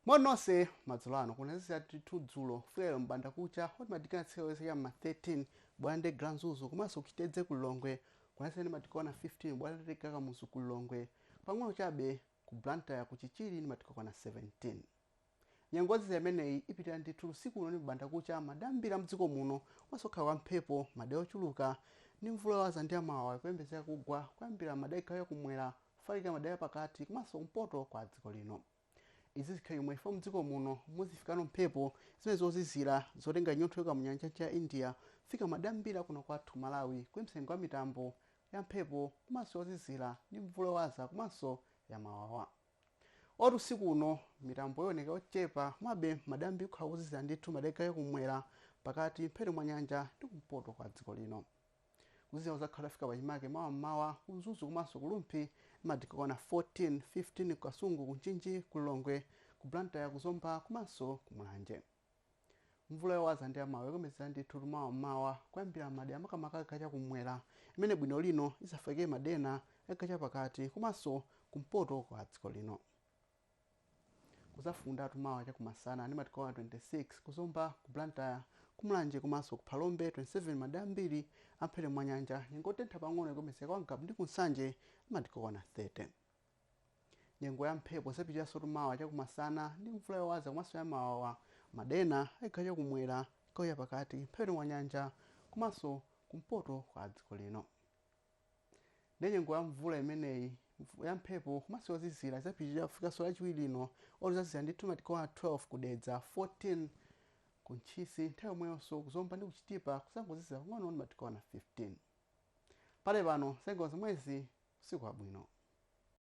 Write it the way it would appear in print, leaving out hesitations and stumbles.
Moni nonse madzulo ano. Kunazizira ndithu dzulo kufika lero m'bandakucha oti madigiri a cha m'ma 13 bwalo la ndege la Mzuzu komanso ku Chitedze ku Lilongwe. Kunazizira ndi madigiri okwana 15 bwalo la ndege la Kamuzu ku Lilongwe, pang'ono chabe ku Blantyre ku Chichiri ndi madigiri okwana 17. Nyengo yozizira imeneyi ipitirira ndithu usiku uno ndi m'bandakucha madera ambiri a mdziko muno komanso kukhala kwa mphepo madera ochuluka ndi mvula yowaza ndi yamawawa ikuyembekezeka kugwa kuyambira madera a chigawo chakumwera kufalikira madera apakati komanso kumpoto kwa dziko lino. Izi zikhala chomwechi chifukwa mdziko muno muzifikano mphepo zimene zozizira zotenga chinyontho kuchoka mu nyanja ya India kufika madera ambiri akuno kwathu Malawi kuyambitsa nyengo ya mitambo ya mphepo komanso yozizira ndi mvula yowaza komanso yamawawa. Oti usiku uno mitambo ioneka yochepa komabe madera ambiri kukhala kozizira ndithu madera a chigawo chakumwera, pakati, mphepete mwa nyanja ndi kumpoto kwa dziko lino. Kuzizira kuzakhala kutafika pachimake mawa mmawa ku Mzuzu komanso ku Rumphi ndi madigiri okwana 14, 15 ku Kasungu, ku Mchinji, ku Lilongwe, ku Blantyre, ku Zomba komanso ku Mulanje. Mvula yowaza ndi yamawawa ikuyembekezeka ndithu mawa mmawa kuyambira madera makamaka a chigawo chakumwera imene bwino lino izafalikire madera ena a chigawo chapakati komanso kumpoto kwa dziko lino. Kuzafundatu mawa chakumasana ndi madigiri okwana 26 ku Zomba, ku Blantyre, ku Mulanje komanso ku Phalombe, 27 madera ambiri a mphepete mwa nyanja. Nyengo yotentha pang'ono ikuyembekezeka kwa Ngabu ndi ku Nsanje ndi madigiri okwana 30. Nyengo ya mphepo izapitiriranso mawa chakumasana ndi mvula yowaza komanso yamawawa madera ena a chigawo chakumwera, chigawo chapakati, mphepete mwa nyanja komanso kumpoto kwa dziko lino. Ndiye nyengo ya mvula imeneyi ya mphepo komanso yozizira izapitirira kufikanso Lachiwiri lino oti kuzazizira ndithu madigiri okwana 12 ku Dedza, 14 ku Ntchisi, nthawi yomweyonso ku Zomba ndi ku Chitipa kuzangozizira pang'ono ndi madigiri okwana 15. Pale pano za nyengo zomwezi, usiku wabwino.